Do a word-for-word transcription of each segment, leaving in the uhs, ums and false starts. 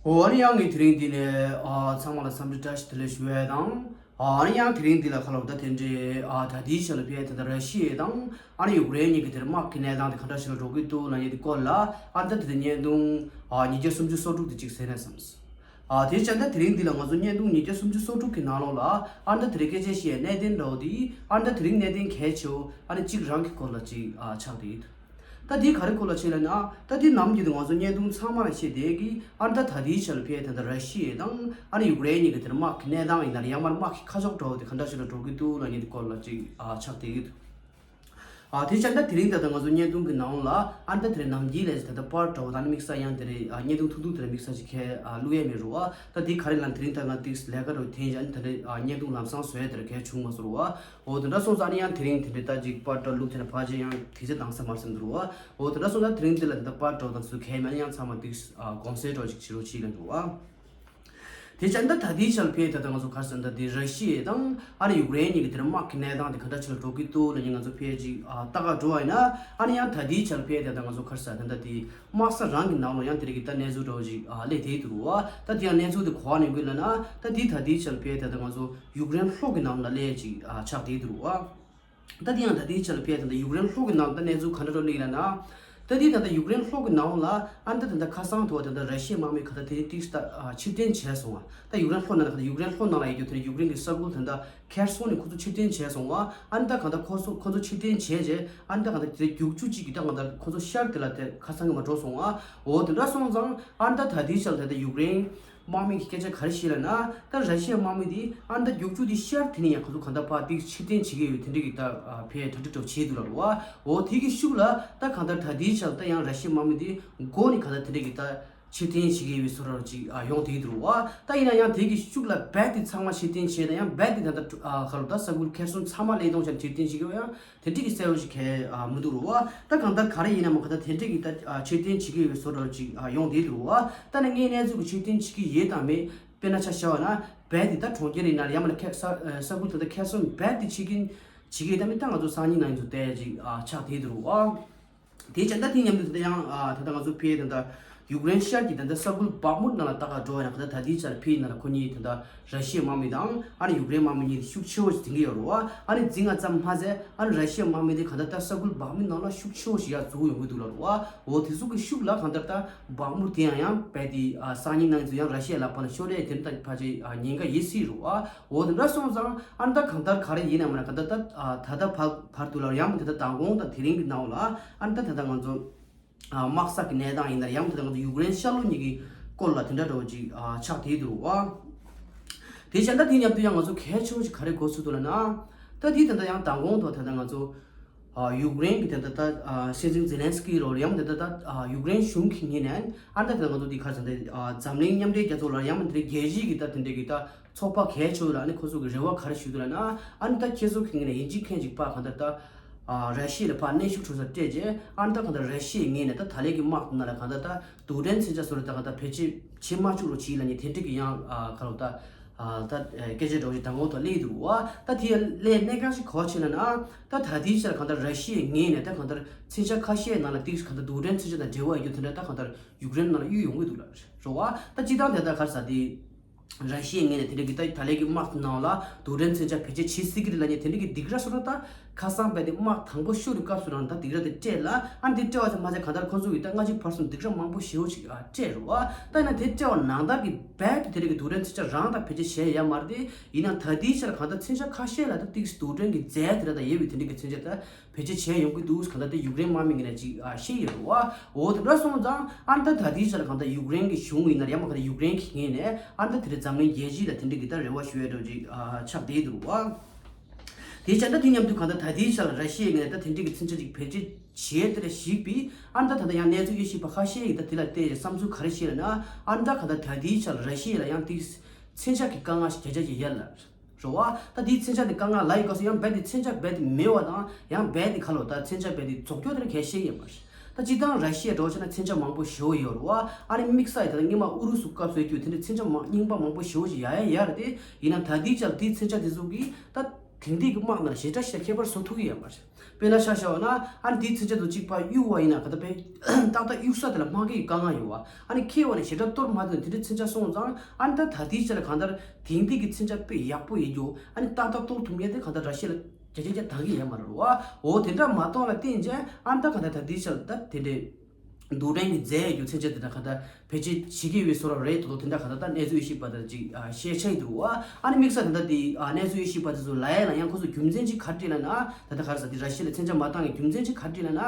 ཨོ་ཨ་ནི་ཡང་ངས་དེ་རིང་འདི་ནས་ཨ་ཚང་མ་ལ་འཚམས་འདྲི་བཀྲ་ཤིས་བདེ་ལེགས་ཞུ་ཡས་དང་། ཨ་ནི་ཡང་དེ་རིང་འདི་ལ་ཁ་ལོ་ད་དེ་འདྲའི་ཨ་ད་ལྟའི་ཆ་ལ་ཕེ་ད་ལྟ་ར་ཤི་ཡ་དང་ཨ་ནི་ཡུཀ་རེན་གཉིས་ཀྱི་དེར་དམག་གི་གནས་སྟངས་དེ་ག་འདྲ་ཞིག་ལ་འགྲོ་གི་འདུག་ལབ་ཡས་དེ་སྐོར་ལ་ཨ་ད་དེ་དེ་བརྙན་ཐུང་ཨ་ཉིས་བརྒྱ་སུམ་ཅུ་སོ་དྲུག་དེ་གཅིག་གསན་ན་བསམས། ཨ་དེ་བྱས་ད་དེ་རིང་འདི་ལ་ང་ཚོ་བརྙན་ཐུང་ཉིས་བརྒྱ་སུམ་ཅུ་སོ་དྲུག་གི་ནང་ལོགས་ལ་ཨ་ད་དེ་རིང་སྐད་ཆ་བཤད་གནད་དོན་འདྲ་བོ་དེ་ཨ་ད་དེ་རིང་གནད་དོན་གལ་ཆེ་བོ་ཨ་ནི་གཅིག་རང་གི་སྐོར་ལ་གཅིག་ཨ་ཆགས་བསྡད་ཡོད། ད་འདི་ག་རེ་སྐོར་ལ་བྱས་ལབ་ན། ད་འདི་ནམ་རྒྱུན་དུ་ང་ཚོ་བརྙན་ཐུང་ཚང་མ་ལ་བཤད་བསྡད་ཀྱི་ཨ་ནི་ད་ད་ལྟའི་ཆ་ལ་ཕེ་ད་ལྟ་ར་ཤི་ཡ་དང་ཨ་ནི་ཡུཀ་རེན་གཉིས་ཀྱི་དེར་དམག་གི་གནས་སྟངས་ཡིན་ན་ཡང་མར་དམག་གི་ཁ་ཕྱོགས་འདྲ་བོ་དེ་ག་འདྲ་ཞིག་ལ་འགྲོ་གི་འདུག་ལབ་མཁན་དེ་སྐོར་ལ་ཅིག་ཨ་ཆགས་བསྡད་ཀྱི་འདུག་ཨ་དེ་བྱས་ད་དེ་རིང་ད་ལྟ་ང་ཚོ་བརྙན་ཐུང་གི་ནང་ལ་ཨ་ནི་ད་དེ་རིང་ནམ་རྒྱུན་ལས་ད་ལྟ་པར་འདྲ་བོ་ད་ནི་དམིགས་བསལ་ཡང་དེ་རིང་ཨ་བརྙན་ཐུང་ཐུང་ཐུང་དེ་རིང་དམིགས་བསལ་ཅིག་ཁས་ཨ་བླུག་ཡས་མེད་རུང་ཨ་ད་འདི་ག་རེ་ལབ་དེ་རིང་ད་ང་ཏིག་ལས་ཀ་འདྲ་བོ་འཐེན་བྱས་ཨ་ནི་ད་རིང་ཨ་བརྙན་ཐུང་ལམ་སང་བཟོ་ཡས་དེ་རིང་གལ་བྱུང་མ་སོང་རུང་ཨ། འོ་དེ་འདྲ་སོང་ཙང་ཨ་ནི་ཡང་དེ་རིང་དེ་འདྲའི་ལྟ་ཅིག་པར་འདྲ་བླུགས་དེ་ལ་ཕལ་ཆེར་ཡང་དུས་ཚོད་འདང་ས་མ་སོང་འདུག་རུང་ཨ། འོ་དེ་འདྲ་སོང་ཙང་དེ་རིང་འདི་ལ་དེ་འདྲ་པར་འདྲ་བོ་དང་ཚུལ་གལ་མེད་ན་ཡང་ཚང་མ་དུས་ཨ་དགོངས་སེལ་འདྲ་བོ་ཅིག་བྱེད་རོགས་བྱེད་ལ་འདུག་ཨ། དེ་བྱས་ད་ད་ལྟའི་ཆར་ཕེ་ད་ལྟ་ང་ཚོ་ག་རེ་ཟེར་ན་ད་དེ་ར་ཤི་ཡ་དང་ཨ་ནི་ཡུཀ་རེན་གཉིས་ཀྱི་དེ་འདྲ་དམག་གི་གནས་སྟངས་དེ་ག་འདྲ་ཅིག་ལ་འགྲོ་གི་འདུག་ལབ་མཁན་ང་ཚོ་ཕལ་ཆེར་ཨ་ལྟ་ག་འགྲོ་བ་ཡིན་ན་ཨ་ནི་ཡང་ད་ལྟའི་ཆར་ཕེ་ད་ལྟ་ང་ཚོ་ག་རེ་ཟེར་ད་ད་དེ། དམག་ས་རང་གི་ནང་ལ་ཡང་དེ་རིགས་ཀྱི་ད་གནས་ཚུལ་འདྲ་བོ་ཞིག་ཨ་སླེབས་བསྡད་འདུག་རུང་ཨ། ད་དེ་ཡང་གནས་ཚུལ་དེ་ག་པར་ཡོང་གི་ལབ་ན། ད་དེ་ད་ལྟའི་ཆར་ཕེ་ད་ལྟ་ང་ཚོ་ཡུཀ་རེན་ལྷོ་གི་ནང་ལ་སླེབས་ཅིག་ཨ་ཆགས་བསྡད་འདུག་རུང་ཨ། ད་དེ་ཡང་ད་ལྟའི་ཆར་ཕེ་ད་ལྟ་ཡུཀ་རེན་ལྷོ་གི་ནང་ད་གནས་ཚུལ་ག་འདྲ་འདྲ་བོ་སླེབས་ལབ་ན། ད་དེ་ད་ལྟ་ཡུཀ་རེན་ལྷོ་གི་ནང་ལ་ཨ་ད་ད་ལྟ་ཁ་སང་དུ་ད་ལྟ་ར་ཤི་ཡའི་དམག་མི་ག་ད་དེ་ཏིག་ད་ཨ་ཕྱིར་འཐེན་བྱས་སོང་བ། ད་ཡུཀ་རེན་ལྷོ་ནང་ལ་ག་ད་ཡུཀ་རེན་ལྷོ་ནང་ལ་ཡོད་རྒྱུ་དེ་ཡུཀ་རེན་གྱི་ས་ཁུལ་ད་ལྟ་ཁེར་སོང་ནས་ཁོ་ཚོ་ཕྱིར་འཐེན་བྱས་སོང་བ། ཨ་ནི་ད་གང་ལྟར་ཁོ་ཚོ་ཁོ་ཚོ་ཕྱིར་འཐེན་བྱས་རྗེས་ཨ་ནི་ད་གང་ལྟར་དེ་རྒྱུག་ཆུ་གཅིག་གིས་ད་གང་ལྟར་ཁོ་ཚོ་ཤར་དེ་ལ་དེ་ཁ་སང་གི་མར་འགྲོ་སོང་བ། འོ་དེ་འདྲ་སོང་ཙང་ཨ་ནི་ད་ད་ལྟའི་ཆར་ད་ལྟ་ཡུཀ་རེན་དམག་མི་གི་སྐད་ཆ་ག་རེ་བཤད་ལབ་ན། ད་ར་ཤི་ཡའི་དམག་མི་དེ་ཨ་ནི་ད་རྒྱུག་ཆུ་དེ་ཤར་དེ་ནས་ཡང་ཁོ་ཚོ་གང་ལྟར་ཕར་དེ་ཕྱིར་འཐེན་བྱེད་ཀྱི་ཡོད་དེ་འདྲ་གི་ད་ཕར་གྲ་སྒྲིག་འདྲ་བོ་བྱས་འདུག་ལབ་རུང་བ། འོ་དེ་གི་ཤུགས་ལ་ད་གང་ལྟར་ད་ལྟའི་ཆར་ད་ཡང་ར་ཤི་ཡའི་དམག་མི་དེ་མགོ་ནས་གང་ལྟར་དེ་འདྲ་གི་ད། ཕྱིར་འཐེན་བྱེད་ཀྱི་ཡོད་པའི་བཟོ་འདྲ་ཅིག་ཨ་ཡོང་བསྡད་འདུག་རུང་བ། ད་ཡིན་ན་ཡང་དེ་གི་ཤུགས་ལ་རྦད་དེ་ཚང་མ་ཕྱིར་འཐེན་བྱས་ན་ཡང་རྦད་དེ་ད་ལྟ་ཨ་ག་ལབ་ད་ས་ཁུལ་ཁེར་སོང་ཚང་མ་གློད་གཏོང་བྱས་ནས་ཕྱིར་འཐེན་བྱེད་ཀྱི་ཡོད་ཡང་དེ་འདྲ་གི་གསལ་པོ་ཞིག་གས་ཨ་མི་འདུག་རུང་བ། ད་གང་ལྟར་ག་རེ་ཡིན་ན་མ་ག་ད་དེ་འདྲ་གི་ད་ཨ་ཕྱིར་འཐེན་བྱེད་ཀྱི་ཡོད་པའི་བཟོ་འདྲ་ཅིག་ཨ་ཡོང་བསྡད་འདུག་རུང་བ། ད་ནི་དངོས་གནས་ཚུལ་གྱི་ཕྱིར་འཐེན་བྱེད་ཀྱི་ཡོད་དང་མེད་དཔེར་ན་ཆ་བཞག་པ་ན་རྦད་དེ་ད་གྲོང་ཁྱེར་ཡིན་ན་ཡང་མིན་ན་ཁ་ས་ས་ཁུལ་ད་ལྟ་ཁེར་སོང་རྦད་དེ་ཕྱིར་འཐེན་བྱེད་ཀྱི་ཡོད་དང་མེད་ད་ང་ཚོ་སང་ཉིན་ནང་ཡིན་ཚོ་བལྟས་ཅིག་ཨ་ཆགས་བསྡད་འདུག་རུང་བ། དེ་བྱས་ད་དེ་མཉམ་དུ་ད་ཡང་ཨ་ད་ལྟ་ང་ཚོ་ཕེ་ད་ལྟ་ཡུཀ་རེན་ཤར་གྱི་ད་ལྟ་ས་ཁུལ་བག་མུར་ནང་ལ་ལྟ་ག་འགྲོ་ཡང་ད་ལྟ་ད་ལྟའི་ཆར་ཕེ་ནང་ལ་ཁོ་གཉིས་ད་ལྟ་ར་ཤི་ཡའི་དམག་མི་དང་ཨ་ནི་ཡུཀ་རེན་དམག་མི་གཉིས་ཤུགས་ཆེ་བོ་ཞིག་འཛིང་གི་ཡོད་རུང་བ། ཨ་ནི་འཛིང་ང་ཙམ་མ་ཟད་ཨ་ནི་ར་ཤི་ཡའི་དམག་མི་དེ་ག་ད་ལྟ་ས་ཁུལ་བག་མུར་ནང་ལ་ཤུགས་ཆེ་བོ་ཞིག་ཡར་འཛུལ་ཡོང་གི་འདུག་ལབ་རུང་བ། འོ་དེ་ཚོ་གི་ཤུགས་ལ་གང་ལྟར་ད་བག་མུར་དེ་ཡང་ཡང་རྦད་དེ་ཨ་སང་ཉིན་ནང་ཚོ་ཡང་ར་ཤི་ཡའི་ལག་པ་ལ་ཤོར་ཡས་དེ་འདྲ་ཕལ་ཆེར་ཨ་ཉེན་ཁ་ཡོད་སྲིད་རུང་བ། འོ་དེ་འདྲ་སོང་ཙང་ཨ་ནི་ད་གང་ལྟར་ག་རེ་ཡིན་ནའང་མ་ན་གང་ལྟར་ད་ཨ་ད་ལྟ་བར་བར་དུ་ལ་ཡང་དེ་ད་མདང་དགོང་དང་དེ་རིང་གི་ནང་ལ་ཨ་ནི་ད་ད་ལྟ་ང་ཚོ་ཨ་དམག་ས་གི་གནས་སྟངས་ཡིན་ན་ཡང་དེ་ད་ང་ཚོ་ཡུཀ་རེན་ཤར་ལྷོ་གཉིས་ཀྱི་སྐོར་ལ་དེ་འདྲ་འདྲ་བོ་ཅིག་ཨ་ཆགས་བསྡད་འདུག་རུང་བ། དེ་བྱས་ད་དེ་མཉམ་དུ་ཡང་ང་ཚོ་གལ་ཆེ་བོ་ཞིག་ག་རེ་གོ་ཚུལ་འདུག་ལབ་ན། ད་དེ་ད་ལྟ་ཡང་མདང་དགོང་དང་ད་ལྟ་ང་ཚོ། ཨ་ཡུཀ་རེན་གྱི་དེ་འདྲ་ད་ཨ་སྲིད་འཛིན་ཛེ་ལན་སི་ཀི་རོ་ལ་ཡང་དེ་འདྲ་ད་ཨ་ཡུཀ་རེན་གཞུང་གི་ངོས་ནས་ཨ་འདྲ་དེ་ང་ཚོ་འདི་ག་རེ་ཟེར་འདི་ཨ་འཛམ་གླིང་མཉམ་འབྲེལ་རྒྱལ་ཚོགས་ལ་ཡང་དེ་འདྲ་རྒྱལ་སྤྱིའི་གི་ད་དེ་འདྲ་གི་ད་ཚོགས་པ་གལ་ཆེ་བོ་ལ་ཨ་ནི་ཁོ་ཚོ་གི་རེ་བ་ག་རེ་ཞུས་འདུག་ལབ་ན། ཨ་ནི་ད་ཁྱེད་ཚོ་གི་ངོས་ནས་ཡིན་གཅིག་མིན་གཅིག་ཕར་གང་ལྟར་ད་ཨ་ར་ཤི་ཡ་ལ་ཕར་གནོན་ཤུགས་འཕྲོག་སར་སྤྲད་རྗེས་ཨ་ནི་ད་གང་ལྟར་ར་ཤི་ཡའི་ངོས་ནས་ད་ད་ལན་གྱི་དམག་དེ་ནང་ལ་གང་ལྟར་ད་རྡུལ་ཕྲན་མཚོན་ཆ་བཟོ་རེས་ད་གང་ལྟར་བེད་སྤྱོད་བྱེད་མ་བཅུག་རོགས་གྱིས་ལབ་ནས་དེ་འདྲ་གི་ཡང་ཨ་ག་རེ་ད། ཨ་ད་སྐད་ཆ་འདྲ་བོ་ཞིག་མདང་དགོང་ཐོག་སླེབས་འདུག་བ། ད་དེ་ལས་གནད་འགག་ཞིག་ག་རེ་ཆེ་ལབ་ན། ད་ད་ལྟའི་ཆར་གང་ལྟར་ར་ཤི་ཡའི་ངོས་ནས་ད་གང་ལྟར་མཚོན་ཆ་ཁ་ཤས་ནང་ལ་ཏིག་གང་ལྟར་རྡུལ་ཕྲན་མཚོན་ཆ་དང་འབྲེལ་བ་ཡོད་རྒྱུ་དེ་འདྲ་ད་གང་ལྟར་ཡུཀ་རེན་ནང་ལ་གཡུག་ཡོང་གི་འདུག་ལབ་རེད་བ། ད་སྤྱིར་བཏང་དེ་ལྟར་ག་རེ་ཟེར་དེ། ར་ཤི་ཡའི་ངོས་ནས་དེ་འདྲ་གི་ད་ད་ལན་གྱི་དམག་དེ་ནང་ལ་རྡུལ་ཕྲན་མཚོན་ཆ་བེད་སྤྱོད་བྱེད་སྲིད་ཀྱི་རེད་ལབ་ནས་དེ་འདྲ་གི་སྡིགས་ར་བཟོ་ར་ད། ཁ་སང་རྦད་དེ་དམག་དང་པོ་ཤོར་བའི་སྐབས་སུ་རང་ད་སྡིགས་ར་དེ་སྤྲད་ལ་ཨ་འདི་སྤྲད་པ་ཙམ་མ་ཟད་གང་ལྟར་ཁོང་ཚོ་གིས་ད་སྔ་ཕྱི་བར་གསུམ་སྡིགས་ར་མང་པོ་ཞེ་པོ་ཅིག་ཨ་སྤྲད་རེད་བ། ད་ཡིན་ན་དེ་སྤྲད་པ་ནང་ལྟར་གྱི་རྦད་དེ་དེ་འདྲ་གི་རྡུལ་ཕྲན་མཚོན་ཆ་རང་ད་བེད་སྤྱོད་བྱས་ཡོད་མ་རེད་དེ། ཡིན་ན་ད་ལྟའི་ཆར་གང་ལྟར་མཚོན་ཆ་ཁ་ཤས་ལ་ད་ཏིག་རྡུལ་ཕྲན་གྱི་རྫས་དེ་འདྲ་ད་ཡོད་པའི་དེ་འདྲ་གི་མཚོན་ཆ་ད་བེད་སྤྱོད་བྱས་ཡོང་གི་འདུག་གང་ལྟར་དེ་ཡུཀ་རེན་དམག་མི་ངོས་ནས་ཅིག་ཨ་བཤད་ཡོད་རེད་བ། འོ་དེ་འདྲ་སོང་ཙང་ཨ་ད་ད་ལྟའི་ཆར་གང་ལྟར་ཡུཀ་རེན་གྱི་གཞུང་ཡིན་ན་ཡང་མ་གང་ལྟར་ཡུཀ་རེན་གྱི་ངོས་ནས་ཨ་ད་དེ་འདྲ་འཛམ་གླིང་རྒྱལ་སྤྱི་ལ་དེ་འདྲ་གི་ད་རེ་བ་ཞུ་ཡས་འདྲ་བོ་ཅིག་ཨ་ཆགས་བསྡད་འདུག་བ། དེ་བྱས་ད་དེ་མཉམ་དུ་གང་ལྟར་ད་ལྟའི་ཆར་ར་ཤི་ཡའི་ངོས་ནས་ད་དེ་འདྲའི་གི་མཚོན་ཆ་ཅིག་བེད་སྤྱོད་བྱས་དེ་ལ་གཞིགས་པའི་ཨ་ནི་ད་ད་ལྟ་ཡང་གནས་ཚུལ་དབྱེ་ཞིབ་པ་ཁ་ཤས་ཀྱིས་ད་དེ་ལ་བལྟས་ཏེ་བསམ་ཚུལ་ག་རེ་བཤད་ལབ་ན། ཨ་ནི་ད་གང་ལྟར་ད་ལྟའི་ཆར་ར་ཤི་ཡ་ལ་ཡང་དེ་མཚོན་ཆ་གི་དཀའ་ངལ་ཞིག་བརྒྱ་ཆ་བརྒྱ་ཡོད་ལབ་རེད་བ། ད་དེ་མཚོན་ཆ་དེ་དཀའ་ངལ་ལབ་ཡི་སྐབས་སུ་ཡང་རྦད་དེ་མཚོན་ཆ་རྦད་དེ་མེད་པ་དང་ཡང་རྦད་དེ་ག་ལབ་ད་མཚོན་ཆ་རྦད་དེ་རྫོགས་སྐྱོ་དེ་ལ་གལ་ཤེས་ཡོད་མ་རེད། ད་སྤྱིར་བཏང་ར་ཤི་ཡ་འདྲ་བོ་བྱས་ན་མཚོན་ཆ་མང་པོ་ཞེ་པོ་ཡོད་རེད་བ། ཨ་ནི་དམིགས་བསལ་ཡིན་ད་ལྟ་སྔོན་མ་ཨུ་རུ་སུ་སྐབས་སུ་ཡོད་རྒྱུ་དེ་འདྲའི་མཚོན་ཆ་མང་རྙིང་པ་མང་པོ་ཞེ་པོ་ཞིག་ཡ་ཡ་ཡོད་རེད་དེ། ཡིན་ན་ད་ལྟའི་ཆར་དེའི་མཚོན་ཆ་དེ་ཚོ་གིས་ད། དེང་དུས་ཀྱི་དམག་ནང་ཞེ་དྲག་ཞེ་དྲག་ཁྱད་པར་བཟོ་ཐུབ་ཀྱི་ཡོད་མ་རེད། དཔེར་ན་ཆ་བཞག་པ་ན་ཨ་ནི་དེའི་མཚོན་ཆ་དང་གཅིག་པ་གཡུག་པ་ཡིན་ན་ག་ད་དཔེ་ཏག་ཏག་གཡུག་ས་དེ་ལ་རྨ་ཁའི་དཀའ་ངལ་ཡོད་པ། ཨ་ནི་ཁེ་བ་ནས་ཞེ་དྲག་གཏོར་མ་ཐུབ་ན་དེ་འདྲའི་མཚོན་ཆ་སོང་ཙང་ཨ་ནི་ད་ད་ལྟའི་ཆ་ལ་གང་ལྟར་དེང་དུས་ཀྱི་མཚོན་ཆ་དཔེ་ཡག་པོ་ཡིན་རྒྱུ། ཨ་ནི་ཏག་ཏག་གཏོར་ཐུབ་མཁན་དེ་གང་ལྟར་ར་ཤི་ཡ་ལ་བརྒྱ་ཆ་བརྒྱ་ད་གི་ཡོད་མ་རེད་པ། འོ་དེ་འདྲ་མ་གཏོང་ལ་བརྟེན་བྱས་ཨ་ནི་ད་གང་ལྟར་ད་ལྟའི་ཆ་ལ་ད་དེ་འདྲའི། རྡུལ་ཕྲན་གྱི་རྫས་ཡོད་རྒྱུ་མཚོན་ཆ་དེ་འདྲ་ག་ད་བེད་སྤྱོད་བྱེད་ཀྱི་ཡོད་པའི་བཟོ་འདྲ་རེད་འདུག་དེ་འདྲ་ག་ད་ད་གནས་ཚུལ་དབྱེ་ཞིབ་པ་དང་ཅིག་ཨ་བཤད་ཆ་ཡི་འདུག་པ། ཨ་ནི་དམིགས་བསལ་ད་ད་དེ་ཨ་གནས་ཚུལ་དབྱེ་ཞིབ་པ་དེ་ཚོ་ལབ་ཡ་ལ་ཡང་ཁོ་ཚོ་རྒྱུ་མཚན་ཅིག་ག་རེ་བྲིས་ལབ་ན། ད་ད་ག་རེ་ཟེར་དེ་ར་ཤི་ཡ་ལ་མཚོན་ཆ་མ་བཏང་གི་རྒྱུ་མཚན་ཅིག་ག་རེ་བྲིས་ལབ་ན།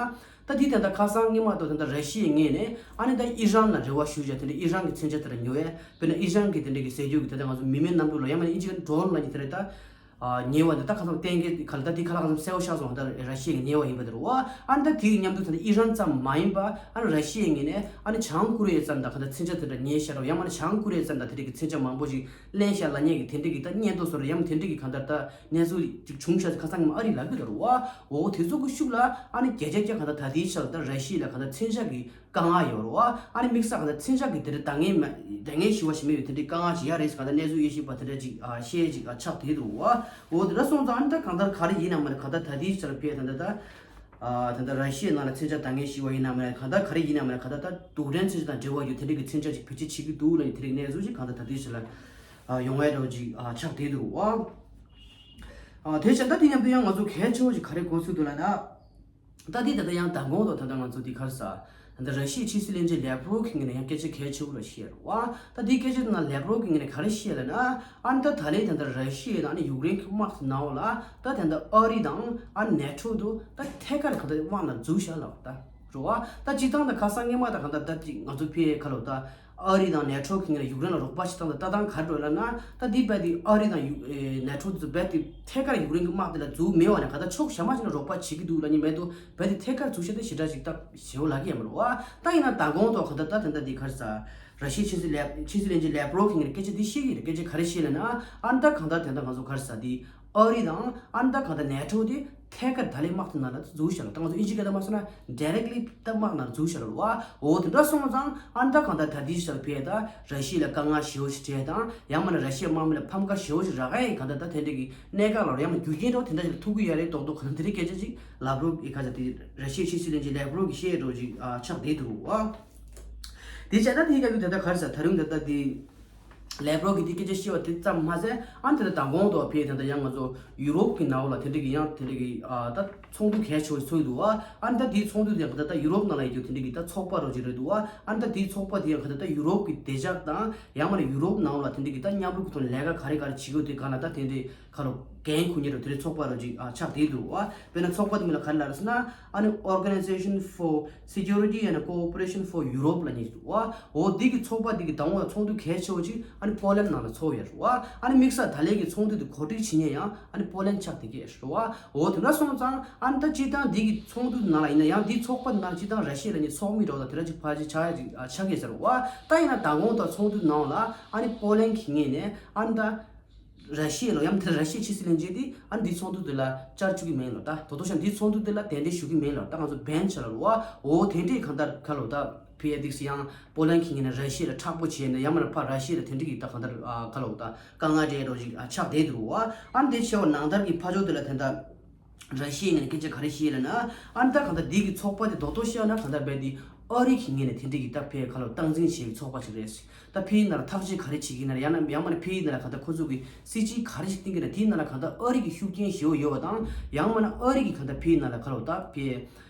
ད་དེ་ད་ད་ཁ་སང་སྔོན་མ་དང་ད་ད་ར་ཤི་ཡའི་ངོས་ནས་ཨ་ནི་ད་ཨི་རན་ལ་རེ་བ་ཞུ་བྱས་དེ་འདྲ་ཨི་རན་གྱི་མཚོན་ཆ་དེ་འདྲ་ཉོ་ཡས། དཔེར་ན་ཨི་རན་གྱི་དེ་འདྲ་གི་ཟས་རྒྱུ་གི་ད་ད་ང་ཚོ་མི་མེད་གནམ་གྲུ་ལ་ཡང་མ་ནི་ཨིན་ཇི་ལ་ཌོ་རོན་ལབ་མཁན་དེ་རེད་ད། ཨ་ཉེ་བ་འདི་ད་ཁ་སང་གཏན་འཁེལ་ག་ལ་ད་དེ་ཁ་ལག་ཙམ་གསལ་པོ་ཤར་སོང་། ད་ར་ཤི་ཡའི་ཉེ་བ་ཡིན་པ་དེ་རེད་པ། ཨ་ནི་ད་དེའི་མཉམ་དུ་ད་ནི་ཨི་རན་ཙམ་མ་ཡིན་པ་ཨ་ནི་ར་ཤི་ཡའི་ངོས་ནས་ཨ་ནི་བྱང་ཀོ་རི་ཡ་ཙམ་དང་ག་ད་མཚོན་ཆ་དེ་འདྲ་ཉོས་ཤག་རོ། ཡང་མ་ནི་བྱང་ཀོ་རི་ཡ་ཙམ་དང་དེ་འདྲ་གི་མཚོན་ཆ་མང་པོ་ཞིག་ལེན་ཤག་ལབ་མཁན་གྱི་དེ་འདྲ་གི་ད་སྙན་ཐོ་བཟོ་ར་ཡང་མ་དེ་འདྲ་གི་གང་ལྟར་ད་གནས་ཚུལ་ཅིག་བྱུང་ཤག་ཁ་སང་ཉི་མ་ཨ་རི་ལབ་གི་འདུག་རེད་པ། འོ་དེ་ཚོ་གི་ཤུགས་ལ་ཨ་ནི་བརྒྱ་ཆ་བརྒྱ་ག་ད་ད་དེའི་ཆ་ལ་ད་ར་ཤི་ཡ་ལ་ག་ད་མཚོན་ཆ་གི་དཀའ་ངལ་ཡོད་རེད་པ། ཨ་ནི་དམིགས་བསལ་ག་ད་མཚོན་ཆ་གི་དེ་འདྲ་ད་ངས་མ་ད་ངས་ཞུ་བ་ཞིག་མེད་པའི་དེ་འདྲའི་དཀའ་ངལ་ཅིག་ཡོད་རེད་ཟེར་ག་ད་གནས་ཚུལ་དབྱེ་ཞིབ་པ་དེ་འདྲ་ཅིག་ཨ་བཤད་ཅིག་ཨ་ཆགས་བསྡད་འདུག་པ། འོ་དེ་འདྲ་སོང་ཙང་ཨ་ནི་ད་གང་ལྟར་ག་རེ་ཡིན་ན་མ་རེད། ག་ད་ད་དེའི་ཆར་ཕེ་ད་ད་ད་ཨ་ད་ད་ར་ཤི་ཡའི་ནང་ལ་མཚོན་ཆ་ད་ངས་ཞུ་བ་ཡིན་ན་མ་རེད། ག་ད་ག་རེ་ཡིན་ན་མ་རེད། ག་ད་ད་རྡུལ་ཕྲན་མཚོན་ཆ་དང་འབྲེལ་བ་ཡོད་དེ་འདྲ་གི་མཚོན་ཆ་ཅིག་བེད་སྤྱོད་བྱེད་ཀྱི་འདུག་ལབ་ནས་དེ་འདྲ་གི་གནས་ཚུལ་ཅིག་གང་ལྟར་ད་དེའི་ཆར་ལ་ཨ་ཡོང་ཡ་འདྲ་བོ་ཅིག་ཨ་ཆགས་བསྡད་འདུག་པ། ཨ་དེ་བྱས་ད་དེ་མཉམ་དུ་ཡང་ང་ཚོ་གལ་ཆེ་བོ་ཅིག་ག་རེ་གོ་ཚུལ་འདུག་ལབ་ན། ད་འདི་ད་ལྟ་ཡང་མདང་དགོང་དང་ད་ལྟ་ང་ཚོ་འདི་ག་རེ་ཟེར། ད་ལྟ་ར་ཤི་ཡའི་ཕྱི་སྲིད་བློན་ཆེན་ལེབ་རོབ་ཀྱི་ངོས་ནས་ཡང་སྐད་ཆ་གལ་ཆེ་བོ་ར་བཤད་རེད་པ། ད་འདི་སྐད་ཆ་ནང་ལེབ་རོབ་ཀྱི་ངོས་ནས་ག་རེ་བཤད་ལབ་ན། ཨ་ནི་ད་ད་ལན་ད་ལྟ་ར་ཤི་ཡ་དང་ཨ་ནི་ཡུཀ་རེན་གྱི་དམག་དེ་ནང་ལ་ད་ད་ལྟ་ཨ་རི་དང་ཨ་ནི་ནེ་ཊོ་དུ་ད་ཐད་ཀར་ག་ད་དམག་ནང་འཛུལ་བཞག་ལབ་པ་ད་རེད་པ། ད་སྤྱིར་བཏང་ད་ཁ་སང་སྔོན་མ་ད་ག་ད་ད་ཅིག་ང་ཚོ་ཕི་ཁ་ལོ་ད། ཨ་རི་དང་ནེ་ཊོ་གི་ངོས་ནས་ཡུཀ་རེན་ལ་རོགས་པ་བྱེད་སྟངས་དང་ལྟ་སྟངས་ག་རེ་འགྲོ་ལབ་ན། ད་འདི་རྦད་དེ་ཨ་རི་དང་ཡུ་ཨེ་ནེ་ཊོ་དེ་ཚོ་རྦད་དེ་ཐད་ཀར་ཡུཀ་རེན་གྱི་དམག་དེ་ལ་འཛུལ་མེད་པ་ནས་ག་ད་ཕྱོགས་གཞན་པ་ཞིག་ནས་རོགས་པ་བྱེད་ཀྱི་འདུག་ལབ་མཁན་མེད་དུ་རྦད་དེ་ཐད་ཀར་འཛུལ་བྱས་ཏེ་ཞེ་དྲག་ཅིག་ད་ཞེ་པོ་ལབ་ཀྱི་ཡོད་མ་རེད་པ། ད་ཡིན་ན་མདང་དགོང་ཐོག་ག་ད་ད་དེ་འདྲ་འདི་ག་རེ་ཟེར། ར་ཤི་ཡའི་ཕྱི་སྲིད་ལེབ་ཕྱི་སྲིད་བློན་ཆེན་ལེབ་རོབ་གི་ངོས་ནས་སྐད་ཆ་འདི་བཤད་ཀྱི་རེད། སྐད་ཆ་ག་རེ་བཤད་ལབ་ན། ཨ་ནི་ད་གང་ལྟར་དེ་འདྲ་ང་ཚོ་ག་རེ་ཟེར་འདི། ཨ་རི་དང་ཨ་ནི་ད་གང་ལྟར་ནེ་ཊོ་དེ་ཐད་ཀར་ད་ལན་དམག་དེ་ནང་ལ་འཛུལ་བཞག་ལ། ད་ང་ཚོ་ཨིན་ཇི་སྐད་ད་མ་སོང་ན་directly ད་དམག་ནང་འཛུལ་བཞག་ལ་རེད་པ། འོ་དེ་འདྲ་སོང་ཙང་ཨ་ནི་ད་གང་ལྟར་ད་དེའི་ཆར་ཕེ་ད་ར་ཤི་ཡ་ལ་དཀའ་ངལ་ཞེ་པོ་ཞིག་འཕྲད་དང་ཡང་མིན་ན་ར་ཤི་ཡ་དམག་མི་ལ་ཕམ་ཁ་ཞེ་པོ་ཞིག་རག་ཡ་ཡིན། གང་ལྟར་ད་དེ་འདྲ་གི་གནད་འགག་ལ་ཡང་མིན་རྒྱུ་རྐྱེན་འདྲ་བོ་དེ་འདྲ་ཞིག་ལ་ཐུག་གི་ཡོད་རེད་མདོག་མདོག་གང་ལྟར་དེ་འདྲའི་སྐད་ཆ་ཅིག་ལེབ་རོབ་ཀྱི་ཁ་ཆ་དེ་ར་ཤི་ཡའི་ཕྱི་སྲིད་བློན་ཆེན་ལེབ་རོབ་ཀྱིས་བཤད་འགྲོ་ཅིག་ཨ་ཆགས་བསྡད་འདུག་པ། དེ་བྱས་ད་དེའི་སྐབས་དུ་ད་ལྟ་ག་རེ་ཟེར་ད་རུང་ད་ལྟ་དེ། ལེབ་རོབ་ཀྱིས་འདི་སྐད་ཆ་བཤད་པ་དེ་ཙམ་མ་ཟད། ཨ་ནི་དེ་ལ་མདང་དགོང་དུ་ཕེ་དེ་འདྲ་ཡང་ང་ཚོ་ཡུ་རོབ་ཀྱི་ནང་ལ་དེ་འདྲ་གི་ཡང་དེ་འདྲ་གི་ཨ་ད་ཚོགས་འདུ་གལ་ཆེ་བ་ཚོགས་འདུག་པ། ཨ་ནི་ད་དེའི་ཚོགས་འདུ་དེ་ཡང་ད་ལྟ་ཡུ་རོབ་ནང་ལ་ཡོད་རྒྱུ་དེ་འདྲ་གི་ད་ཚོགས་པ་རོ་ཅིག་རེད་འདུག་པ། ཨ་ནི་ད་དེའི་ཚོགས་པ་དེ་ཡང་ད་ལྟ་ཡུ་རོབ་ཀྱི་བདེ་འཇགས་དང་ཡང་མིན་ན་ཡུ་རོབ་ནང་ལ་དེ་འདྲ་གི་ད་མཉམ་རུབ་ཀྱི་ཐོག་ནས་ལས་ཀ་ག་རེ་ག་རེ་བྱེད་དགོས་དེ་ག་ལ་ད་དེ་འདྲ་ག་ལ་འགན་འཁུར་མཁན་རོ་དེ་འདྲའི་ཚོགས་པ་རོ་ཅིག་ཨ་ཆགས་བསྡད་འདུག་པ། དཔེར་ན་ཚོགས་པ་དེ་མིང་ལ་ག་རེ་ལབ་རེད་ཟེར་ན། ཨ་ནི་Organization for Security and Cooperation for Europe ལབ་མཁན་ཞིག་འདུག་པ། འོ་འདི་གི་ཚོགས་པ་འདི་གི་མདང་དགོང་ཚོགས་འདུ་གལ་ཆེ་བོ་ཅིག་ཨ་ནི་པོ་ལན་ནང་ལ་ཚོགས་ཡོད་རེད་པ། ཨ་ནི་དམིགས་བསལ་ད་ལན་གྱི་ཚོགས་འདུ་འདི་གོ་སྒྲིག་བྱེད་མཁན་ཡང་ཨ་ནི་པོ་ལན་ཆགས་བསྡད་ཀྱི་རེད་པ། འོ་དེ་འདྲ་སོང་ཙང་ཨ་ནི་ད་སྤྱིར་བཏང་འདི་གི་ཚོགས་འདུ་ནང་ལ་ཡིན་ན་ཡང་འདི་ཚོགས་པ་ནང་སྤྱིར་བཏང་ར་ཤི་ཡ་ལ་ནི་ཚོགས་མི་འགྲོ་དང་དེ་འདྲ་ཅིག་ཕལ་ཆེར་ཆགས་ཡ་ཅིག་ཨ་ཆགས་ཀྱི་ཟེར་བ། ད་ཡིན་ན་མདང་དགོང་དང་ཚོགས་འདུ་ནང་ལ་ཨ་ནི་པོ་ལན་གྱི་ངོས་ནས་ཨ་ནི་ད། ར་ཤི་ཡ་ལ་ཡང་དེ་ར་ཤི་ཡའི་ཕྱི་སྲིད་བློན་ཆེན་དེ་ཨ་འདི་ཚོགས་འདུ་དེ་ལ་བཅར་བཅུག་གི་མེད་ལོ། ད་དོ་དོ་ཤང་འདི་ཚོགས་འདུ་དེ་ལ་གདན་འདྲེན་ཞུ་གི་མེད་ལོ། ད་ང་ཚོ་བྷན་བྱས་ལ་རོ་བ། འོ་དེ་འདྲའི་གང་ལྟར་ག་ལོ་ད་ཕི་ཡ་དིག་སི་ཡང་པོ་ལན་གྱི་ངོས་ནས་ར་ཤི་ཡ་ལ་མཁྲེགས་པོ་བྱས་ནས་ཡང་མིན་ན་ཕར་ར་ཤི་ཡ་ལ་དེ་འདྲ་གི་ད་གང་ལྟར་ཨ་ག་ལོ་ད་དཀའ་ངལ་འཕྲད་འགྲོ་ཞིག་ཨ་ཆགས་བསྡད་འདུག་རོ་བ། ཨ་འདི་ཆེ་བ་ནང་ལྟར་གྱི་ཕ་ཇོ་དེ་ལ་དེ་འདྲ་ར་ཤི་ཡའི་ངོས་ནས་སྐད་ཆ་ག་རེ་བཤད་ལབ་ན། ཨ་ནི་ད་གང་ལྟར་འདི་གི་ཚོགས་པ་དེ་རྡོག་རྡོག་བཤད་ན་གང་ལྟར་རྦད་དེ་ཨ་རི་གི་ངོས་ནས་དེ་འདྲ་གི་ད་ཕེ་ཁ་ལོ་སྟངས་འཛིན་བྱེད་པའི་ཚོགས་པ་ཞིག་རེད། ད་ཕེའི་ནང་ལ་ཐག་གཅོད་ག་རེ་བྱེད་ཀྱི་ན་ཡང་ན་ཡང་མ་ན་ཕེའི་ནང་ལ་གང་ལྟར་ཁོ་ཚོ་གི་སྲིད་ཇུས་ག་རེ་ཞིག་བཏིང་གི་ན་དེའི་ནང་ལ་གང་ལྟར་ཨ་རི་གི་ཤུགས་རྐྱེན་ཞེ་པོ་ཡོད་པ་དང་ཡང་མ་ན་ཨ་རི་གི་གང་ལྟར་ཕེའི་ནང་ལ་ཁ་ལོ་ད་ཕེ་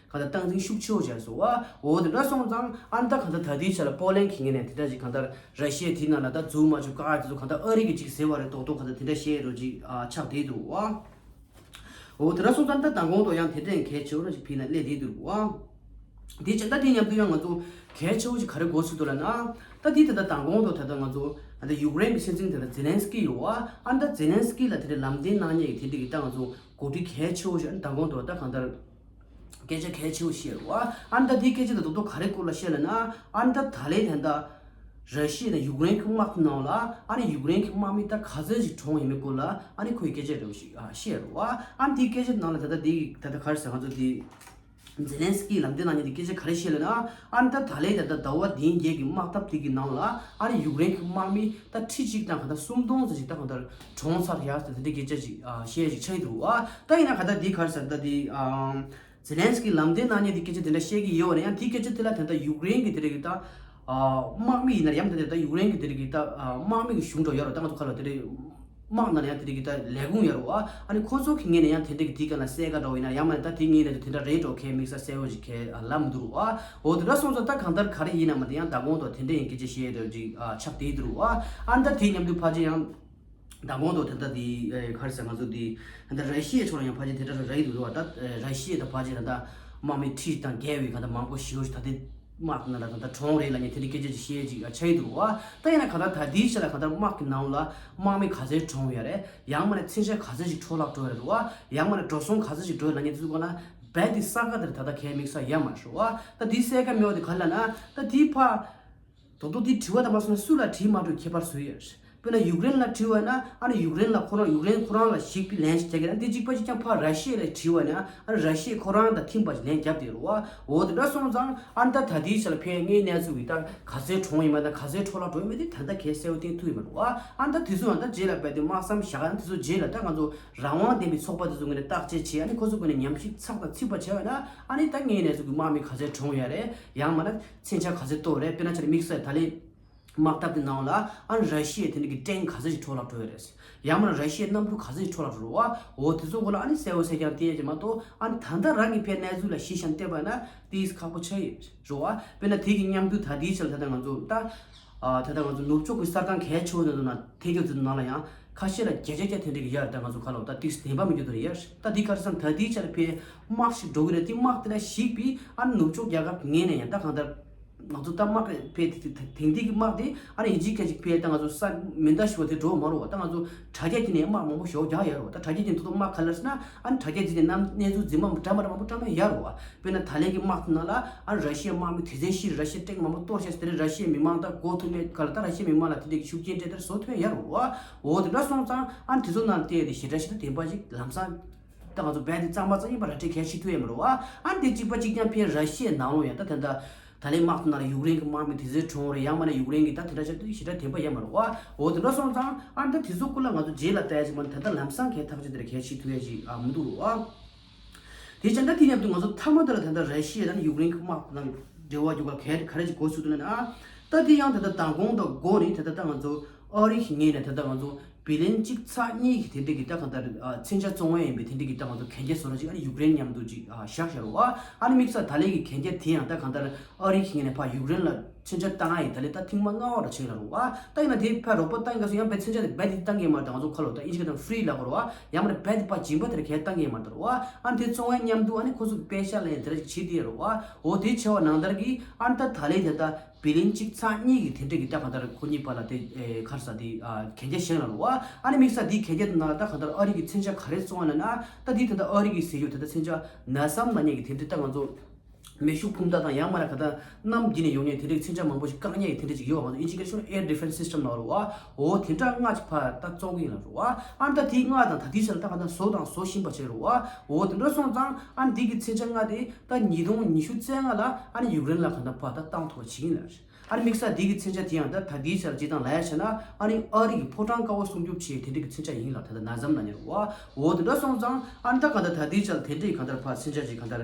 གང་ལྟར་སྟངས་འཛིན་ཤུགས་ཆེ་བོ་བྱས་སོང་བ། འོ་དེ་འདྲ་སོང་ཙང་ཨ་ནི་ད་གང་ལྟར་ད་ལྟའི་ཆ་ལ་པོ་ལན་གི་ངོས་ནས་དེ་འདྲ་ཞིག་གང་ལྟར་ར་ཤི་ཡ་དེའི་ནང་ལ་ད་འཛུལ་མ་བཅུག་བཀག་ཡ་དེ་ཚོ་གང་ལྟར་ཨ་རི་གི་ཅིག་ཟེར་བ་རེད་མདོག་མདོག་གང་ལྟར་དེ་འདྲ་བཤད་རོ་ཅིག་ཨ་ཆགས་བསྡད་འདུག་བ། འོ་དེ་འདྲ་སོང་ཙང་ད་མདང་དགོང་དུ་ཡང་དེ་འདྲའི་གལ་ཆེ་བོ་ར་ཞིག་ཕི་ན་སླེབས་བསྡད་འདུག་བ། དེ་བྱས་ད་དེ་མཉམ་དུ་ཡང་ང་ཚོ་གལ་ཆེ་བོ་ཞིག་ག་རེ་གོ་ཚུལ་འདུག་ལབ་ན། ད་དེ་ད་ལྟ་མདང་དགོང་དུ་ད་ལྟ་ང་ཚོ་ད་ལྟ་ཡུཀ་རེན་གྱི་སྲིད་འཛིན་དེ་ལ་ཛེ་ལན་སི་ཀི་ཡོད་བ། ཨ་ད་ཛེ་ལན་སི་ཀི་ལ་དེ་འདྲའི་ལམ་སྟོན་གནང་མཁན་གྱི་དེ་འདྲ་གི་ད་ང་ཚོ་གོ་སྒྲིག་གལ་ཆེ་བོ་ཞིག་ཨ་མདང་དགོང་དུ་ད་གང་ལྟར་སྐད་ཆ་གལ་ཆེ་བོ་བཤད་རེད་བ། ཨ་ད་དེ་སྐད་ཆ་ད་རྡོག་རྡོག་ག་རེ་སྐོར་ལ་བཤད་ལབ་ན། ཨ་ད་ད་ལན་ད་ལྟ་ར་ཤི་ཡ་དང་ཡུཀ་རེན་གྱི་དམག་དེ་ནང་ལ་ཨ་ནི་ཡུཀ་རེན་གྱི་དམག་མི་ད་ག་ཚོད་ཅིག་གྲོངས་ཡོད་མེད་སྐོར་ལ་ཨ་ནི་ཁོས་སྐད་ཆ་རེ་བ་ཞིག་ཨ་བཤད་རེད་བ། ཨ་ནི་དེའི་སྐད་ཆ་ནང་ལ་ད་ལྟ་དེ་ད་ལྟ་ག་རེ་ཟེར་ང་ཚོ་དེ་ ཛེ་ལན་སི་ཀི་ལམ་སྟོན་གནང་མཁན་དེ་སྐད་ཆ་ག་རེ་བཤད་ལབ་ན། ཨ་ནི་ད་ད་ལན་ད་ལྟ་ཟླ་བ་འདིའི་རྒྱལ་གྱི་དམག་འཐབ་དེ་གི་ནང་ལ་ཨ་ནི་ཡུཀ་རེན་གྱི་དམག་མི་ད་ཁྲི་གཅིག་དང་ག་ད་སུམ་སྟོང་ཙམ་ཞིག་ད་ག་ད་གྲོངས་ཚར་ཡ་ཟེར་དེ་འདྲའི་སྐད་ཆ་ཅིག་ཨ་བཤད་ཅིག་ཆགས་ཀྱི་འདུག་ཨ། ད་ཡིན་ན་ག་ད་འདི་ག་རེ་ཟེར་ད་འདི་ཨ། ཛེ་ལན་སི་ཀི་ལམ་སྟོན་གནང་མཁན་དེ་སྐད་ཆ་དེ་འདྲ་བཤད་ཀྱི་ཡོད་ན་ཡང་དེའི་སྐད་ཆ་དེ་ལ་ད་ལྟ་ཡུཀ་རེན་གྱི་དེ་རིགས་ཀྱི་ད་ཨ་དམག་མི་ཡིན་ན་ཡང་ད་ལྟ་ཡུཀ་རེན་གྱི་དེ་རིགས་ཀྱི་ད་ཨ་དམག་མི་གི་གཞུང་འགྲོ་ཡོད་རེད། ད་ང་ཚོ་ག་ལ་དེ་རིགས་དམག་ནང་ལ་ཡང་དེ་རིགས་ཀྱི་ད་ལས་ཁུངས་ཡོད་རེད་བ། ཨ་ནི་ཁོ་ཚོ་གི་ངོས་ནས་ཡང་དེ་འདྲ་གི་དེའི་སྐད་ལ་གསལ་ཁ་འདྲ་བོ་ཡིན་ན་ཡང་མ་ནི་ད་དེ་ངའི་ལས་དེ་དེ་འདྲ་རེད་འགྲོ་ཁའི་དམིགས་བསལ་གསལ་བོ་ཞིག་ཁའི་ལབ་མི་འདུག་རུ་བ། འོ་དེ་འདྲ་སོང་ཙང་ད་གང་ལྟར་ག་རེ་ཡིན་ན་མ་དེ་ཡང་མདང་དགོང་དུ་དེ་འདྲ་ཡིན་སྐད་ཆ་བཤད་ཡོད་ཅིག་ཨ་ཆགས་བསྡད་འདུག་རུ་བ། ཨ་ནི་ད་དེའི་མཉམ་དུ་ཕལ་ཆེར་ཡང་མདང་དགོང་དུ་ད་ལྟ་དེ་ཨེ་ག་རེ་ཟེར་ང་ཚོ་དེ་ད་ལྟ་ར་ཤི་ཡའི་ཕྱོགས་ལ་ཡང་ཕལ་ཆེར་དེ་འདྲ་རེད་འདུག་རུ་བ། ད་ཨེ་ར་ཤི་ཡ་ད་ཕལ་ཆེར་ད་ལྟ་དམག་མི་ཁྲི་དང་བརྒལ་བའི་ག་ད་མང་པོ་ཞེ་པོ་ཞིག་ད་ལྟ་དམག་ནང་ལ་ད་ལྟ་གྲོངས་རེད་ལབ་མཁན་དེ་འདྲའི་སྐད་ཆ་ཅིག་བཤད་ཅིག་ཨ་ཆགས་ཀྱི་འདུག་རུ་བ། ད་ཡིན་ན་ག་ད་ད་ལྟའི་ཆ་ལ་ག་ད་དམག་གི་ནང་ལ་དམག་མི་ག་ཚད་གྲོངས་ཡོད་རེད། ཡང་མ་ནས་མཚོན་ཆ་ག་ཚོད་ཞིག་འཕྲོ་བརླག་འགྲོ་ཡ་རེད་བ། ཡང་མ་ནས་འགྲོ་སོང་ག་ཚོད་ཞིག་འགྲོ་ཡ་ལབ་མཁན་དེ་ཚོ་སྒང་ལ་རྦད་དེ་ས་ཁ་དེར་ད་ལྟ་ཁའི་དམིགས་བསལ་ཡོད་མ་རེད་བ། ད་དེ་གསལ་ཁ་མེད་པ་དེ་ག་རེ་ལབ་ན་ད་དེ་ཕ་དོ་དོ་དེ་དྲི་བ་དང་མ་སོང་ན་སུ་ལ་དྲིས་མ་འགྲོ་ཁྱད་པར་བཟོ་ཡོད་རེད། དཔེར་ན་ཡུཀ་རེན་ལ་དྲིས་པ་ན་ཨ་ནི་ཡུཀ་རེན་ལ་ཁོ་རང་ཡུཀ་རེན་ཁོ་རང་ལ་ཞིག་པའི་ལན་ཞིག་རྒྱག་གི་ན་དེ་གཅིག་པ་གཅིག་ཀྱང་ཕ་ར་ཤི་ཡ་ལ་དྲིས་པ་ན་ཨ་ནི་ར་ཤི་ཡ་ཁོ་རང་དང་མཐུན་པ་ཞིག་ལན་བརྒྱབ་བསྡད་རེད་བ། འོ་དེ་འདྲ་སོང་ཙང་ཨ་ནི་ད་ད་དེའི་ཆ་ལ་ཕའི་དངོས་གནས་ཚུལ་གྱི་ད་ག་ཚད་གྲོངས་ཡིན་མ་ད་ག་ཚད་འཕྲོ་བརླག་འགྲོ་ཡིན་མ་དེ་ད་ལྟ་གས་གསལ་པོ་བསྟན་ཐུབ་ཡོད་མ་རེད་བ། ཨ་ནི་ད་དེ་ཚོ་ཡང་ད་རྗེས་ལ་རྦད་དེ་དམག་མཚམས་བཞག་ཨ་ནི་དེ་ཚོ་རྗེས་ལ་ད་ང་ཚོ་རང་དབང་ལྡན་པའི་ཚོགས་པ་དེ་ཚོ་ངོས་ནས་བརྟག་དཔྱད་བྱས་ཨ་ནི་ཁོ་ཚོ་ངོས་ནས་ཉམས་ཞིབ་ཚགས་དང་ཚིག་པ་བྱས་པ་ན་ཨ་ནི་ད་དངོས་གནས་ཚུལ་གྱི་དམག་མི་ག་ཚད་གྲོངས་ཡོད་རེད། ཡང་མ་ན་མཚོན་ཆ་ག་ཚད་གཏོར་རེད། དཔེར་ན་ཆ་ལ་དམིགས་བསལ་ད་ལན་དམག་འཐབ་དེ་ནང་ལ་ཨ་ནི་ར་ཤི་ཡའི་དེ་འདྲ་གི་ཊེང་ག་ཚོད་ཞིག་འཕྲོ་བརླག་འགྲོ་ཡོད་རེད། ཡང་མིན་ན་ར་ཤི་ཡའི་གནམ་གྲུ་ག་ཚོད་ཞིག་འཕྲོ་བརླག་འགྲོ་རུ་བ། འོ་དེ་ཚོ་སྐོར་ལ་ཨ་ནི་གསལ་བོ་གསལ་རྐྱང་བསྟན་ཡ་ཅིག་མ་གཏོགས་ཨ་ནི་ད་ལྟ་རང་གི་ཕའི་གནས་ཚུལ་ལ་གཞི་བཞག་བལྟས་པ་ན་དེ་ཁག་པོ་ཆགས་ཡོད་རུ་བ། དཔེར་ན་དེ་གི་མཉམ་དུ་ད་ལྟའི་ཆར་ད་ལྟ་ང་ཚོ་ད་ཨ་ད་ལྟ་ང་ཚོ་ནུབ་ཕྱོགས་ཀྱི་གསར་ཁང་གལ་ཆེ་བོ་དེ་ཚོ་ནང་ཐད་ཀྱོག་དེ་ཚོ་ནང་ལ་ཡང་ཁ་ཤས་ལ་བརྒྱ་ཆ་བརྒྱ་དེ་འདྲ་གི་ཡར་ད་ང་ཚོ་ཁ་ལོ་ད་ཏིག་བདེན་པ་མི་འགྱུར་དུ་རེད་ཡར། ད་དེ་ག་རེ་ཟེར་ན་ད་ལྟའི་ཆར་ཕའི་དམག་ཞིག་འགྲོ་གི་རེད། དེ་དམག་དེ་ལ་གཞིགས་པའི་ཨ་ནི་ནུབ་ཕྱོགས་རྒྱལ་ཁབ་ངོས་ནས་ཡང་ད་གང་ལྟར། ང་ཚོ་ད་དམག་གི་ཕལ་དེ་དེང་དུས་ཀྱི་དམག་དེ་ཨ་ནི་ཡིན་གཅིག་མིན་གཅིག་ཕལ་ད་ང་ཚོ་ས་མི་འདའ་ཞུ་བ་དེ་འགྲོ་མ་རུང་བ། ད་ང་ཚོ་དྲ་རྒྱ་དེ་ནས་དམག་མང་པོ་ཞོག་རྒྱག་ཡ་རུང་བ། ད་དྲ་རྒྱ་དེ་ཐོག་དམག་ག་ལེར་ཟེར་ན་ཨ་ནི་དྲ་རྒྱ་དེ་ནས་གནམ་གནས་ཚུལ་འཛིན་མ་འདྲ་མ་འདྲ་མང་པོ་བཀྲམ་ཡ་ཡ་རུང་བ། དཔེར་ན་ད་ལན་གྱི་དམག་དེ་ནང་ལ་ཨ་ནི་ར་ཤི་ཡའི་དམག་མི་དེ་ཚན་ཤི་ར་ཤི་ཡའི་ཊེང་མང་པོ་གཏོར་ཤག་དེ་རིང་ར་ཤི་ཡའི་མི་མང་ད་གོ་ཐུབ་མེད་ག་ལ་ད་ར་ཤི་ཡའི་མི་མང་ལ་དེ་འདྲའི་ཤུགས་རྐྱེན་སྤྲད་དེ་བཟོ་ཐུབ་ཡ་ཡ་རུང་བ། འོ་དེ་འདྲ་སོང་ཙང་ཨ་ནི་དེ་ཚོ་ནང་བལྟས་ཏེ་ཞེ་དྲག་ཞེ་དྲག་བདེན་པ་ཞིག་ལམ་སང་། ད་ང་ཚོ་རྦད་དེ་གཙང་མ་གཙང་ཡིན་པ་ར་སྤྲོད་གལ་ཆེ་ཐུབ་ཡ་མ་རེད་བ། ཨ་ནི་དེ་གཅིག་པ་གཅིག་རྐྱང་ཕའི་ར་ཤི་ཡའི་ནང་ལོགས་ཡང་ད་དེ་འདྲ་ད་ལན་དམག་དེ་ནང་ལ་ཡུཀ་རེན་གྱི་དམག་མི་དེ་ཚོའི་གྲོངས་རེད། ཡང་མ་ན་ཡུཀ་རེན་གྱི་ད་དེ་འདྲ་བྱ་དུས་ཞེ་དྲག་བདེན་པ་ཡོད་མ་རེད་བ། འོ་དེ་འདྲ་སོང་ཙང་ཨ་ནི་ད་དེ་ཚོ་སྐོར་ལ་ང་ཚོ་རྗེས་ལ་ལྟ་ཡ་ཅིག་མ་ནི་ད་ལྟ་ལམ་སང་གའི་ཐག་གཅོད་དེ་འདྲ་གལ་ཆེ་ཐུབ་ཡ་ཅིག་ཨ་མི་འདུག་རུང་བ། དེ་ཅང་ད་དེ་མཉམ་དུ་ང་ཚོ་མཐའ་མ་དེ་ལ་ད་ལྟ་ར་ཤི་ཡ་དང་ཡུཀ་རེན་གྱི་དམག་དང་འབྲེལ་བ་རྒྱུག་ག་ག་རེ་གོ་སྲོལ་འདུག་ལབ་ན། ད་དེ་ཡང་ད་ལྟ་མདང་དགོང་དང་འགོ་ནས་ད་ལྟ་ད་ང་ཚོ་ཨ་རི་གི་ངོས་ནས་ད་ལྟ་ང་ཚོ་བི་ལན་གཅིག་ཚེག་གཉིས་ཀྱི་དེ་འདྲ་གི་ད་གང་ལྟར་ཨ་མཚོན་ཆ་བཙོང་ཡ་ཡིན་པའི་དེ་འདྲ་གི་ད་ང་ཚོ་གན་རྒྱ་བཟོ་འདྲ་ཅིག་ཨ་ནི་ཡུཀ་རེན་མཉམ་དུ་ཅིག་ཨ་བཞག་བཞག་རུང་བ། ཨ་ནི་དམིགས་བསལ་ད་ལན་གྱི་གན་རྒྱ་དེ་ཡང་ད་གང་ལྟར་ཨ་རི་གི་ངོས་ནས་ཕར་ཡུཀ་རེན་ལ་མཚོན་ཆ་བཏང་ཡ་ཡིན། ད་ལན་ད་ཐེངས་མ་ལྔ་པ་འདྲ་ཆགས་ལ་རུང་བ། ད་ཡིན་ན་དེ་ཕར་རོགས་པ་བཏང་ཡིན་ག་སོ་ཡང་པའི་མཚོན་ཆ་དེ་རྦད་དེ་བཏང་གི་མ་རེད། ད་ང་ཚོ་ཁ་ལོ་ད་ཨིན་ཇི་སྐད་དང་ཧྥི་རི་ལབ་དགོས་རུང་བ། ཡང་མ་རེད་རྦད་དེ་ཕར་སྦྱིན་པ་དེ་འདྲ་གས་བཏང་གི་མ་རེད་ད་རུང་བ། ཨ་ནི་དེ་བཙོང་ཡ་མཉམ་དུ་ཨ་ནི་ཁོ་ཚོ་གི་པེ་ཤག་ལེན་དེ་འདྲ་ཅིག་བྱེད་དེ་ཡ་རུང་བ། འོ་དེ་བྱས་པ་ནང་ལྟར་གྱི་ཨ་ནི་ད་ད་ལན་དེ་ད། བི་ལན་གཅིག་ཚེག་གཉིས་ཀྱི་དེ་འདྲ་གི་ད་གང་ལྟར་ཁོ་གཉིས་བར་ལ་དེ་ཨེ་ག་རེ་ཟེར་དེ་ཨ་གན་རྒྱ་བཞག་ལ་རུང་བ། ཨ་ནི་དམིགས་བསལ་དེའི་གན་རྒྱ་དེ་ནང་ལ་ད་གང་ལྟར་ཨ་རི་གི་མཚོན་ཆ་ག་རེ་བཙོང་བ་ན་ན་ད་དེ་ད་ལྟ་ཨ་རི་གི་ཟེར་རྒྱུ་ད་ལྟ་མཚོན་ཆ་ན་སམ་ན་ཉེ་གི་དེ་འདྲ་ད་ང་ཚོ་མེ་ཤུགས་འཕུར་མདའ་དང་ཡང་མ་ན་ག་ད་གནམ་བརྒྱུད་ནས་ཡོང་མཁན་དེ་འདྲ་གི་མཚོན་ཆ་མང་པོ་ཞིག་བཀག་ཉེན་གྱི་དེ་འདྲ་ཅིག་ཡོད་བ། ང་ཚོ་ཨིན་ཇི་སྐད་ཤོད་ན་air defense system ལབ་རུང་བ། འོ་དེ་འདྲ་ལྔ་ཅིག་ཕར་ད་བཙོང་གི་ཡིན་ལབ་རུང་བ། ཨ་ནི་ད་དེའི་ལྔ་དང་ད་དེའི་ཆ་ལ་ད་ག་ད་བཟོ་དང་བཟོ་བཞིན་པ་ཅིག་རུང་བ། འོ་དེ་འདྲ་སོང་ཙང་ཨ་ནི་དེ་གི་མཚོན་ཆ་ལྔ་དེ་ད་ཉིས་སྟོང་ཉི་ཤུ་རྩ་ལྔ་ལ་ཨ་ནི་ཡུཀ་རེན་ལ་ག་ད་ཕར་ད་བཏང་ཐུབ་པ་བྱེད་ཀྱི་ཡིན་ལབ་རེད། ཨ་ནི་དམིགས་བསལ་འདི་གི་མཚོན་ཆ་དེ་ཡང་ད་ད་ལྟའི་ཆར་སྤྱིར་བཏང་ལབ་ཡ་བྱས་ན་ཨ་ནི་ཨ་རི་གི་ཕོ་བྲང་དཀར་པོ་སྲུང་སྐྱོབ་ཆེད་དེ་འདྲ་གི་མཚོན་ཆ་ཡིན་ལ་ད་ལྟ་ན་ཟམ་ན་ཉེར་བ། འོ་དེ་འདྲ་སོང་ཙང་ཨ་ནི་ད་གང་ལྟར་ད་ལྟའི་ཆར་དེ་འདྲའི་གང་ལྟར་ཕར་མཚོན་ཆ་ཅིག་གང་ལྟར་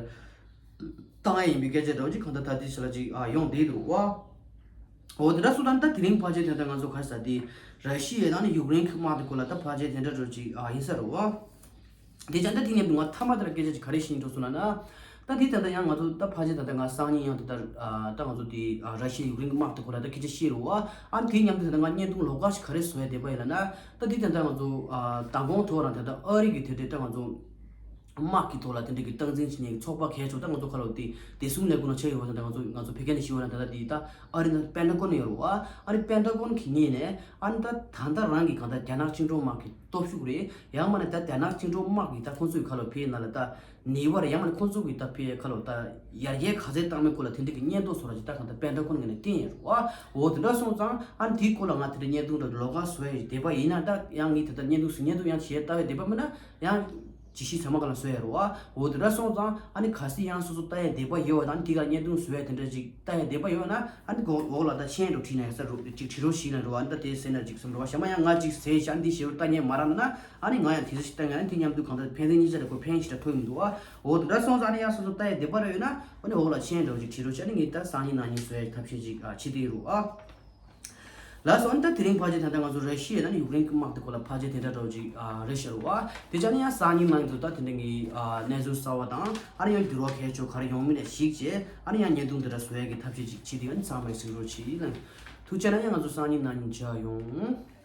བཏང་ཡ་ཡིན་པའི་སྐད་ཆ་འདྲ་བོ་ཅིག་གང་ལྟར་ད་ལྟའི་ཆར་ཅིག་ཨ་ཡོང་བསྡད་འདུག་བ། འོ་དེ་འདྲ་སོང་ཙང་ད་དེ་རིང་ཕལ་ཆེར་དེ་ལྟར་ང་ཚོ་ག་རེ་ཟེར་དེ་ར་ཤི་ཡ་དང་ནི་ཡུཀ་རེན་གི་དམག་དེ་སྐོར་ལ་ད་ཕལ་ཆེར་དེ་འདྲ་འདྲ་བོ་ཅིག་ཨ་ཡིན་ས་རེད་བ། དེ་ཅང་ད་དེ་ཉིད་དུ་ང་མཐའ་མ་དེ་ལ་སྐད་ཆ་ཅིག་ག་རེ་བཤད་འགྲོ་སོང་ལབ་ན། ད་དེ་ད་ལྟ་ཡང་ང་ཚོ་ད་ཕལ་ཆེར་ད་ལྟ་ང་སང་ཉིན་ཡང་ད་ལྟ་ཨ་ད་ང་ཚོ་དེ་ཨ་ར་ཤི་ཡ་ཡུཀ་རེན་གྱི་དམག་དེ་ཁོ་ལ་ད་སྐད་ཆ་བཤད་རུང་བ། ཨ་ནི་དེ་མཉམ་དུ་ད་ལྟ་ང་བརྙན་ཐུང་ལོགས་ཀ་ཞིག་ག་རེ་བཟོ་ཡ་བསྡད་པ་ཡིན་ལབ་ན། ད་དེ་ད་ལྟ་ང་ཚོ་ཨ་མདང་དགོང་ཐོག་རང་ད་ལྟ་ཨ་རི་གི་དེ་འདྲའི་ད་ང་ཚོ་དམག་གི་ཐོག་ལ་དེ་འདྲའི་གི་སྟངས་འཛིན་བྱེད་མཁན་གྱི་ཚོགས་པ་གལ་ཆེ་ད་ང་ཚོ་ཁ་ལོ་དེ་བདེ་སྲུང་ལས་ཁུངས་ནང་ཆགས་ཡོད་པ་ད་ལྟ་ང་ཚོ་ང་ཚོ་བོད་སྐད་ནས་ཞུ་བ་ན་ད་ལྟ་དེ་ད་ཨ་རི་ནང་པེན་ཊ་གོན་ཡོད་རུང་བ། ཨ་ནི་པེན་ཊ་གོན་གི་ངོས་ནས་ཨ་ནི་ད་ད་ལྟ་རང་གི་གང་ལྟར་རྒྱ་ནག་བཅིངས་འགྲོལ་དམག་གི་སྟོབས་ཤུགས་རེད། ཡང་མ་ནི་ད་རྒྱ་ནག་བཅིངས་འགྲོལ་དམག་གིས་ད་ཁོང་ཚོའི་ཁ་ལོ་ཕའི་ནང་ལ་ད་ནུས་པ་རེད། ཡང་མ་ནི་ཁོང་ཚོ་གིས་ད་ཕའི་ཁ་ལོ་ད་ཡར་རྒྱས་ག་ཚད་བཏང་མིན་སྐོར་ལ་དེ་འདྲ་གི་སྙན་ཐོ་བཟོ་འདྲ་ཅིག་ད་གང་ལྟར་པེན་ཊ་གོན་ངོས་ནས་བསྟན་ཡོད་རེད་བ། འོ་དེ་འདྲ་སོང་ཙང་ཨ་ནི་དེའི་སྐོར་ལ་ང་དེ་འདྲ་བརྙན་ཐུང་འདྲ་ལོགས་ཀ་བཟོ་ཡ་ཞིག་བསྡད་པ་ཡིན་ན། ད་ཡང་ངས་དེ་ལྟར་བརྙན་ཐུང་བཟོ་བརྙན་ཐུང་ཡང་བྱས་ལྟ་བའི་བསྡད་པ་མིན་ན་ཡང་ ཅིག་ཤི་ཚང་མ་ག་ལ་བཟོ་ཡ་རོ་ཨ། འོ་དེ་འདྲ་སོང་ཙང་ཨ་ནི་གལ་སྲིད་ཡང་སོ་སོ་ལྟ་ཡ་དད་པ་ཡོད་པ་དང་དེ་ག་བརྙན་ཐུང་བཟོ་ཡ་དེ་འདྲ་ཅིག་ལྟ་ཡ་དད་པ་ཡོད་ན་ཨ་ནི་གོ་འོག་ལ་ད་མཆན་འགྲོ་བྲིས་ན་ཡ་ས་རུ་ཅིག་བྲིས་རོགས་ཞིག་ལ་རོ་ཨ་ནི་ད་དེ་ཟེར་ན་ཅིག་བསམ་རོ་ཨ། ཞག་མ་ཡང་ང་ཅིག་ཟེར་ཤག་འདི་ཞེ་པོ་ལྟ་མཁན་མ་རག་ན་ཨ་ནི་ང་ཡང་དེ་ཚོ་ཞིག་ལྟ་མཁན་ཨ་ནི་དེ་མཉམ་དུ་གང་ལྟར་ཕན་ཚུན་ཉིན་ཆ་རེ་གོ་ཕན་ཞིག་ད་ཐོས་མི་འདུག་ཨ། འོ་དེ་འདྲ་སོང་ཙང་ཨ་ནི་ཡང་སོ་སོ་ལྟ་ཡ་དད་པ་ར་ཡོད་ན་ཨ་ནི་འོག་ལ་མཆན་འདྲ་བོ་ཅིག་བྲིས་རོགས་ཅིག་ཨ་ནི་ངས་ད་སང་ཉིན་གནངས་ཉིན་བཟོ་ཡ་ཐབས་ཤེས་ཅིག་ཨ་བྱེད་དེ་རོ་ཨ། ལགས་སོ། ཨ་ནི་ད་དེ་རིང་ཕལ་ཆེར་ད་ལྟ་ང་ཚོ་ར་ཤི་ཡ་དང་ཡུཀ་རེན་གྱི་དམག་དེ་སྐོར་ལ་ཕལ་ཆེར་དེ་འདྲ་འདྲ་བོ་ཅིག་ཨ་རེད་ཤག་རོ་ཨ། དེ་ཅག་ནི་ཡང་སང་ཉིན་གནངས་ཉིན་དུ་ད་དེ་འདྲ་གི་ཨ་གནས་ཚུལ་གསར་བ་དང་ཨ་ནི་ཡང་འགྱུར་བ་གལ་ཆེ་ག་རེ་ཡོང་མིན་ལ་གཞིགས་བྱས་ཨ་ནི་ཡང་བརྙན་ཐུང་དེ་འདྲ་བཟོ་ཡ་གི་ཐབས་ཤེས་ཅིག་བྱེད་དེ་ཨ་ནི་ཚང་མས་གཟིགས་རོགས་བྱེད་ལ། ཐུགས་རྗེ་ཆེ་ན་ཡང་ང་ཚོ་སང་ཉིན་གནངས་ཉིན་མཇལ་ཡོང་།